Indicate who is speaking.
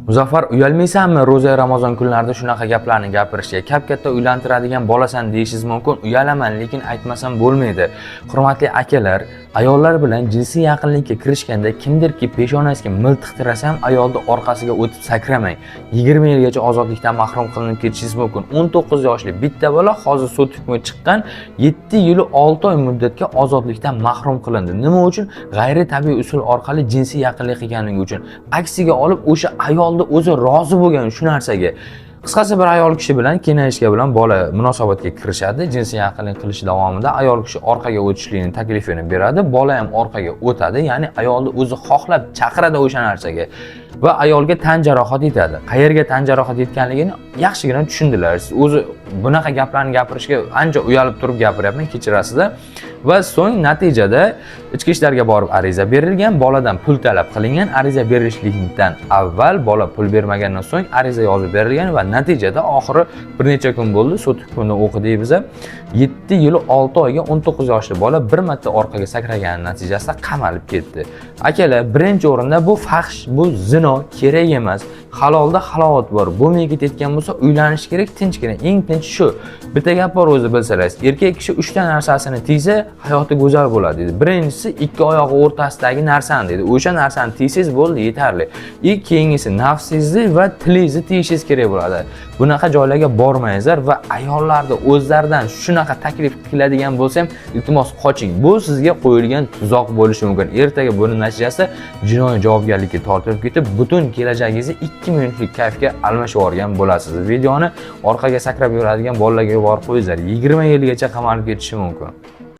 Speaker 1: Muzaffar, uyalmaysanmi ro'za, Ramazon kunlarida shunaqa gaplarni gapirishga? Kap katta uylantiradigan bolasan deyishingiz mumkin. Uyalaman, lekin aytmasam bo'lmaydi. Hurmatli akalar, ayollar bilan jinsiy yaqinlikka kirishganda kimdirki peshonasiga miltiq tirasa ham, ayolni orqasiga o'tib sakramang. 20 yilgacha ozodlikdan mahrum qilinib ketishingiz mumkin. 19 yoshli bitta bola hozir sud hukmi chiqqan, 7 yil 6 oy muddatga ozodlikdan mahrum qilindi. Nima uchun? G'ayri tabiiy usul orqali jinsiy yaqinlik qilganligi uchun. Aksiga olib, o'sha ayolni o'zi rozi bo'lgan shu narsaga. Qisqasi, bir ayol kishi bilan, kenashga bilan bola munosabatga kirishadi. Jinsiy yaqinlik qilish davomida ayol kishi orqaga o'tishlikni taklifini beradi, bola ham orqaga o'tadi, ya'ni ayolni o'zi xohlab chaqiradi o'sha narsaga va ayolga tan jarohati yetadi. Qayerga tan jarohati yetganligini yaxshigina tushundilar. Siz o'zi bunaqa gaplarni gapirishga ancha uyalib turib gapiryapman, kechirasizlar. Va so'ng natijada ichki ishlarga borib ariza berilgan, boladan pul talab qilingan. Ariza berishlikdan avval bola pul bermagandan so'ng ariza yozib berilgan va natijada oxiri bir necha kun bo'ldi, sud hukmini o'qidik biza. 7 yil 6 oyga 19 yoshli bola bir marta orqaga sakragani natijasida qamalib ketdi. Akalar, birinchi o'rinda bu fahsh, bu zino, kerak emas. Halolda halovat bor. Bo'lmay ketayotgan bo'lsa, uylanish kerak tinchgina, eng tinch shu. Bitta gap bor, o'zi bilsalar, erkak kishi uchta narsasini tiysa, hayoti go'zal bo'ladi deydi. Birinchisi, ikki oyog'i o'rtasidagi narsani deydi. O'sha narsani tiysangiz bo'ldi, yetarli. И keyingisi, nafsingizni va tilingizni tiyishingiz kerak bo'ladi. Bunaqa joylarga bormangizlar va ayollarni o'zlaridan shunaqa taklif qiladigan bo'lsa ham, iltimos, qoching. Bu sizga qo'yilgan tuzoq bo'lishi mumkin. Ertaga buni natijasi jinoiy javobgarlikka tortilib ketib, butun kelajagingizni 2 minutlik kayfga almashib yuborgan bo'lasiz. Videoni orqaga sakrab yuradigan bolalarga yuborib qo'yinglar, 20 yilgacha qamalib ketishi mumkin.